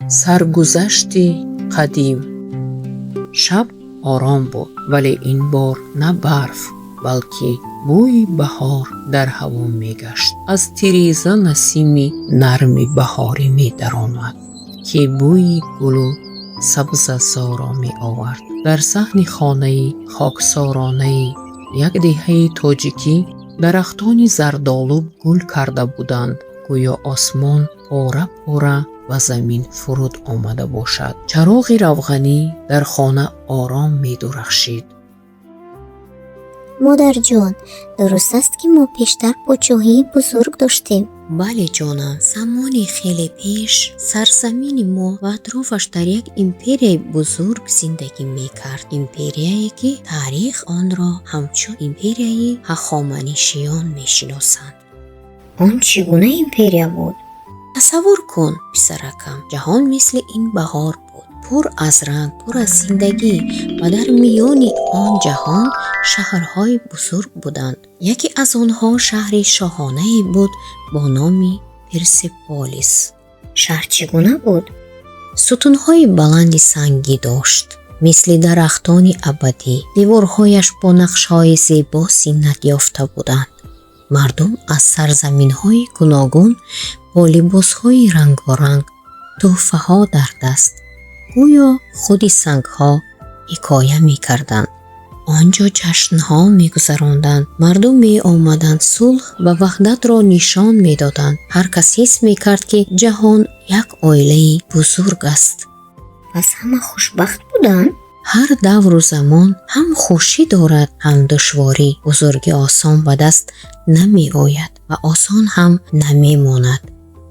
Саргузашти қадим. Шаб ором буд, вале ин бор на барф, балки бӯи баҳор дар ҳаво мегашт. Аз тиреза насими нарми баҳорӣ медаромад, ки бӯи гулу сабзазорро меовард. Дар саҳни хонаи хоксоронаи як деҳаи тоҷикӣ дарахтони зардолу гул карда буданд, гӯё осмон пора-пора ба замин фуруд омада бошад. Чароғи равғанӣ дар хона ором медурахшид. Модарҷон, дуруст аст, ки мо пештар подшоҳии бузург доштем? Бале, ҷонам, замони хеле пеш сарзамини мо ва атрофаш дар як империяи бузург зиндагӣ мекард, империяе, ки таърих онро ҳамчун империяи Ҳахоманишиён мешиносанд. Он чӣ гуна империя буд? Тасаввур кун, писаракам, ҷаҳон мисли ин баҳор буд, пур аз ранг, пур аз зиндагӣ, ва дар миёни он ҷаҳон шаҳрҳои бузург буданд. Яке аз онҳо шаҳри шоҳонае буд бо номи Персеполис. Шаҳр чӣ гуна буд? Сутунҳои баланди сангӣ дошт, мисли дарахтони абадӣ. Деворҳояш бо нақшҳои зебо зинат ёфта буданд. Мардум аз сарзаминҳои гуногун бо либосҳои рангоранг, тӯҳфаҳо дар даст, гӯё худи сангҳо ҳикоя мекарданд. Он ҷо ҷашнҳо мегузаронданд, мардум меомаданд, сулҳ ва ваҳдатро нишон медоданд. Ҳар кас ҳис мекард, ки ҷаҳон як оилаи бузург аст. Пас ҳама хушбахт буданд? Ҳар давру замон ҳам хушӣ дорад, ҳам душворӣ. Бузургӣ осон ба даст намеояд ва осон ҳам намемонад.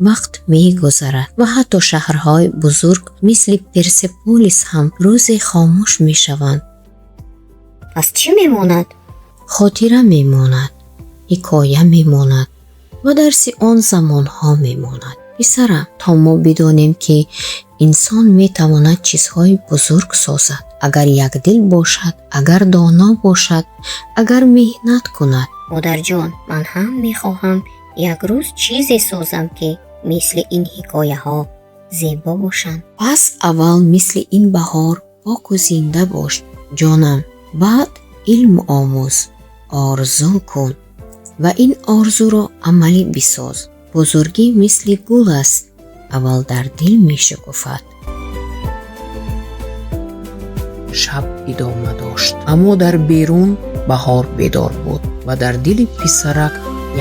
Вақт мегузарад ва ҳатто шаҳрҳои бузург мисли Персеполис ҳам рӯзе хомӯш мешаванд. Пас чӣ мемонад? Хотира мемонад, ҳикоя мемонад ва дарси он замонҳо мемонад, писарам, то мо бидонем, ки инсон метавонад чизҳои бузург созад, агар якдил бошад, агар доно бошад, агар меҳнат кунад. Модарҷон, ман ҳам мехоҳам як рӯз чизе созам, ки мисли ин ҳикояҳо зебо бошанд. Пас аввал мисли ин баҳор поку зинда бош, ҷонам. Баъд илм омӯз, орзу кун ва ин орзуро амалӣ бисоз. Бузургӣ мисли гул аст, аввал дар дил мешукуфад. Шаб идома дошт, аммо дар берун баҳор бедор буд ва дар дили писарак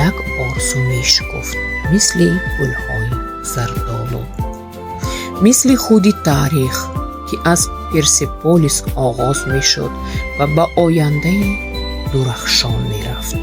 як орзу мешукуфт, мисли гулҳои зардолу, мисли худи таърих, ки аз Персеполис оғоз мешуд ва ба ояндаи дурахшон мерафт.